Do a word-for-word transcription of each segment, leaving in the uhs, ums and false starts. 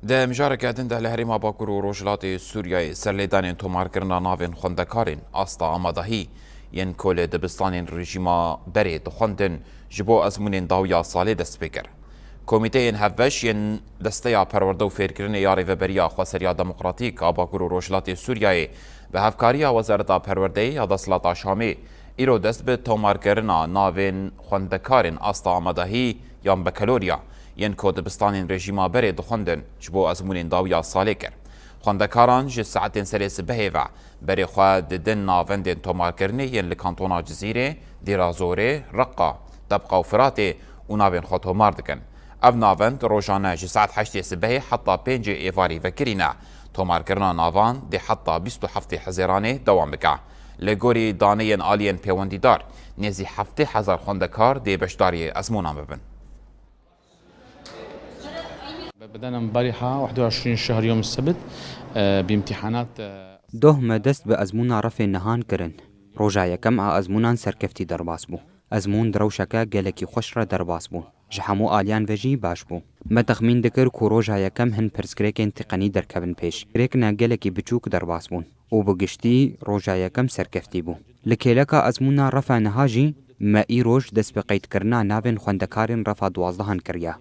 Di mijareke din de li herêma Bakur û Rojhilatê Sûriyeyê serlêdanên tomarkirina navên xwendekarên asta amadahî yên ku li dibistanên rejîma berê dixwendin ji bo ezmûnên dawiya salê dest pê kir. Komîteyên hevbeş yên Desteya Perwerde û Fêrkirinê ya Rêveberiya Xweseriya Demokratîk a Bakur û Rojhilatê Sûriyeyê bi hevkariya Wezareta Perwerdeyê ya Desthilata Şamê îro dest bi tomarkirina navên xwendekarên asta amadahî yan bekaloriya yên ku dibistanên rejîma berê dixwendin ji bo ezmûnên dawiya salê kir. Xwendekaran ji saetên serê sibehê ve berê xwe didin navendên tomarkirinê yên li kantona Cizîrê, Dêrazorê, Reqa, Debqa û Firatê û navên xwe tomar dikin. Ev navend rojane ji saet heştê sibehê heta pêncê êvarî vekirî ne. Tomarkirina navan dê heta bîst û heftê Hezêranê dewam bike. Li gorî daneyên aliyên pêwendîdar, nêzî heftê hezar xwendekar dê beşdarî ezmûnan bibin. بدأنا امبارحة واحد وعشرين شهر يوم السبت، آه، بامتحانات، آه، Doh me dest bi ezmûna refê nihan kirin. Roja yekem a ezmûnan serkeftî derbas bû. Ezmûn di rewşeke gelekî xweş re derbas bû. Ji hemû aliyan ve jî baş bû. Me texmîn dikir ku roja yekem hin pirsgirêkên teqenî derkevin pêş. Pirsgirêkine gelekî biçûk derbas bûn û bi giştî roja yekem serkeftî bû. Li kêleka ezmûna refa niha jî me îroj dest bi qeydkirina navên xwendekarên refa duwazdehan kiriye.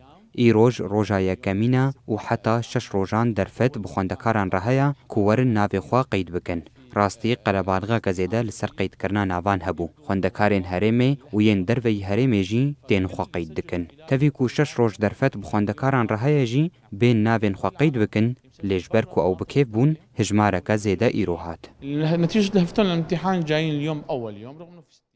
Îroj roja yekemîn e û heta şeş rojan derfet bi xwendekaran re heye ku werin navê xwe qeyd bikin. Rastî, qerebalixeke zêde li ser qeydkirina navan hebû. Xwendekarên herêmê û yên derveyî herêmê jî tên xwe qeyd dikin. Tevî ku şeş roj derfet bi xwendekaran re heye jî, bên navên xwe qeyd bikin, lê ji ber ku ew bi kêf bûn, hijmareke zêde îro hat. نتيجة الهفتون الامتحان جايين اليوم أول يوم، رغم إنه في